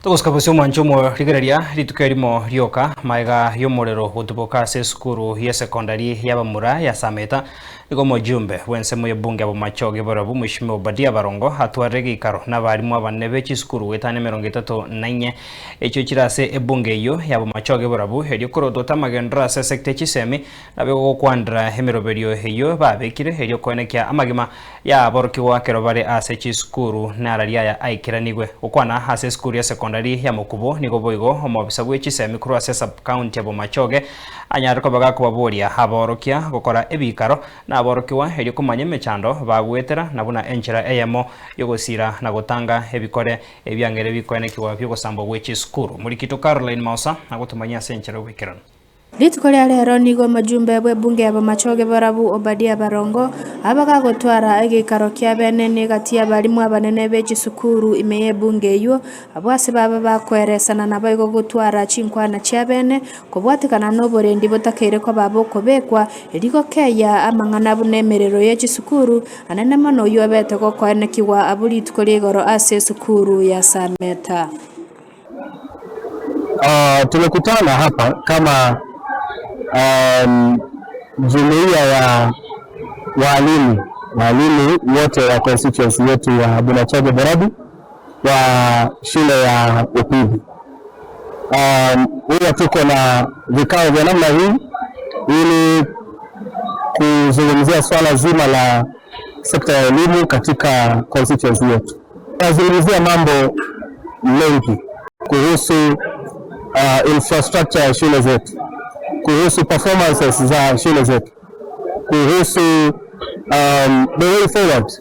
Togosika bosio omwancho omorigereria rituko erimo rioka magega y'omorero gotuboka ase esukuru y'esekondari y'abamura ya Sameta. Nigo omojumbe bw'ensemo y'ebunge ya Bomachoge Borabu Mweshimiwa Obadia Barongo atwarire egeikaro n'abarimu abanene be chisukuru goetania 34 echio chire ase ebunge eyio ya Bomachoge Borabu erio korotota amagenderero ase esecta y'chisemi Nabo gokwanera emeroberio eyio babekire erio koenekia amagima y'aborokigwa ekero bare ase chisukuru narari aya aikeranigwe. Gokwana ase esukuru ya sekondari ya Mokubo nigo boigo omobisa bwe chisemi korwa ase sub-county ya Bomachoge anyare koba gakobaboria aborokia gokora ebikaro naborokigwa erio komanya emechando bagoetera na buna enchera eyemo yogosira na gotanga ebikore ebiang'ere bikoenekigwa biogosambwa gwe chisukuru. Morikito Caroline Maosa agotomanyia ase enchera yoboikeranu. Rituko ria rero nigo omojumbe bw'ebunge y'abamachoge barabwo Obadia Barongo abagagotwara egeikaro kia bene negati y'abalimu abanene be chisukuru ime y'ebunge eyio, abwo ase baba bakoeresana naboigo gotwara chinkwana chia bene kobwatekana noborendi botakeire koba bokobekwa erio gokeeyia amang'ana buna emerero ye chisukuru anene mono oyio obete gokoenekigwa abwo rituko ria igoro ase esukuru ya Sameta. Tumekutana hapa kama jumuiya ya walimu walimu wote wa constituency yetu ya Bomachoge Borabu wa shule ya upili. Huwa tuko na vikao vya namna hii ili kuzungumzia swala zima la sekta ya elimu katika constituency yetu. Tunazungumzia mambo mengi kuhusu infrastructure ya shule zetu, kuhusu performances za shule zetu, kuhusu the way forward,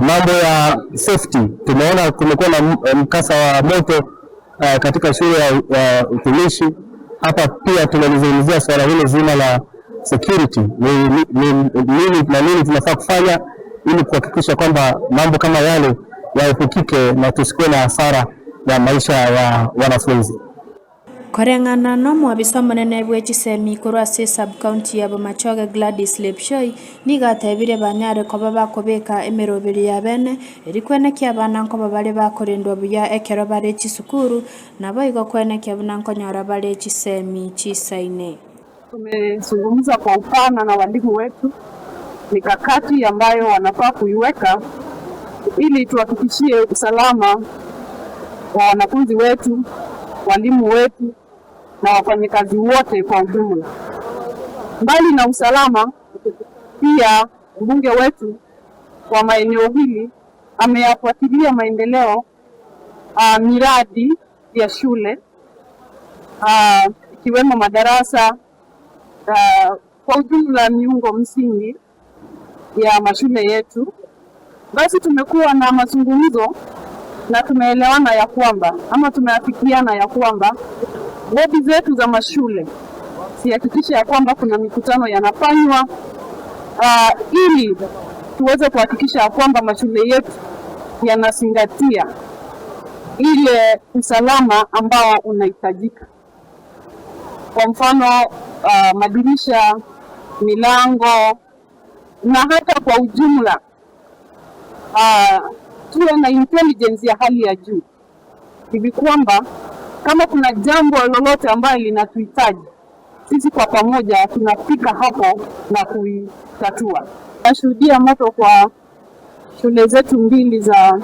mambo ya safety. Tumeona kumekuwa na mkasa wa moto katika shule ya utumishi hapa. Pia tumelizungumzia swala hilo zima la security, ni nini na nini tunafaa kufanya ili kuhakikisha kwamba mambo kama yale yaepukike na tusikuwe na hasara ya maisha ya wanafunzi. Koreng'ana nomobisa omonene bwe chisemi korwa ase esub-county ya Bomachoge Gladys Lepchoi nigo atebire banyare koba bakobeka emeroberio ya bene erio kwenekia abana nkoba bare bakorendwa buya ekero bare chisukuru naboigo kwenekia buna nkonyora bare chisemi chisaine. Tumezungumza kwa upana na walimu wetu mikakati ambayo wanafaa kuiweka ili tuhakikishie usalama wa wanafunzi wetu, walimu wetu na wafanyikazi wote kwa ujumla. Mbali na usalama, pia mbunge wetu wa maeneo hili ameyafuatilia maendeleo miradi ya shule ikiwemo madarasa kwa ujumla miungo msingi ya mashule yetu. Basi tumekuwa na mazungumzo na tumeelewana ya kwamba ama tumeafikiana ya kwamba bodi zetu za mashule zihakikishe ya kwamba kuna mikutano yanafanywa ili tuweze kuhakikisha ya kwamba mashule yetu yanazingatia ile usalama ambao unahitajika. Kwa mfano madirisha, milango na hata kwa ujumla tuwe na intelligence ya hali ya juu hivi kwamba kama kuna jambo lolote ambayo linatuhitaji sisi kwa pamoja tunafika hapo na kuitatua. Nashuhudia moto kwa shule zetu mbili za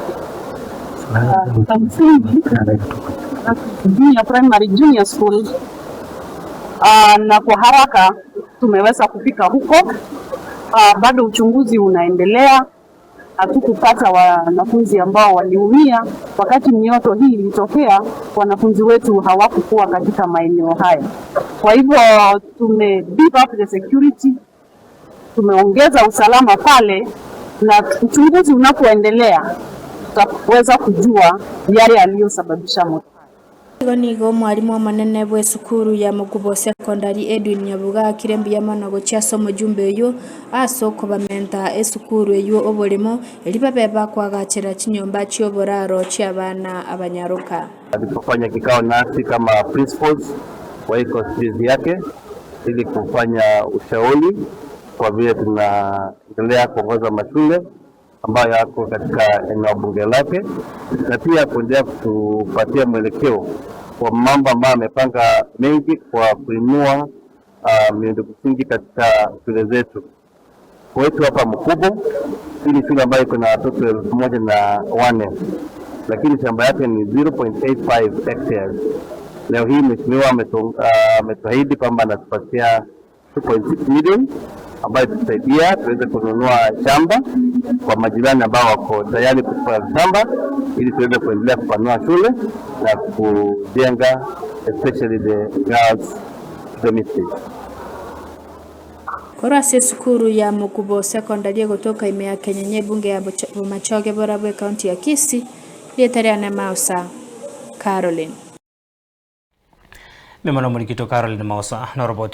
msingi junior primary, junior school na kwa haraka tumeweza kufika huko. Bado uchunguzi unaendelea. Hatukupata wanafunzi ambao waliumia wakati mioto hii ilitokea. Wanafunzi wetu hawakukuwa katika maeneo haya, kwa hivyo tume beef up the security, tumeongeza usalama pale, na uchunguzi unapoendelea tutaweza kujua yale yaliyosababisha moto. Igo nigo omwalimu omonene bw'esukuru ya Mokubo Secondary Edwin Nyabuga akire mbuya mono gochia ase omojumbe oyio ase okobamenta esukuru eyio oboremo erio babe bakoagachera chinyomba chi'oboraro chi'abana abanyaroka. Alipofanya kikao nasi kama principals wa hii constituency yake ili kufanya ushauri kwa vile tunaendelea kuongoza mashule. ambayo yako katika eneo bunge lake, na pia kuendelea kutupatia mwelekeo kwa mambo ambayo amepanga mengi kwa kuinua miundo msingi katika shule zetu. Kwetu hapa Mkubo, hii ni shule ambayo iko na watoto 1004 lakini shamba yake ni 0.85 hectares. Leo hii mheshimiwa ametuahidi kwamba anatupatia 2.6 million ambayo tutasaidia tuweze kununua shamba kwa majirani ambao wako tayari kutupa shamba ili tuweze kuendelea kupanua shule na kujenga especially the girls dormitories. Korwa ase esukuru ya Mukubo Secondary egotoka ime ya Kenyenya ebunge ya Bomachoge Borabu ekaunti ya Kisii, rieta riane Mausa Caroline. Mimono Murikito Caroline Mausa noroboti.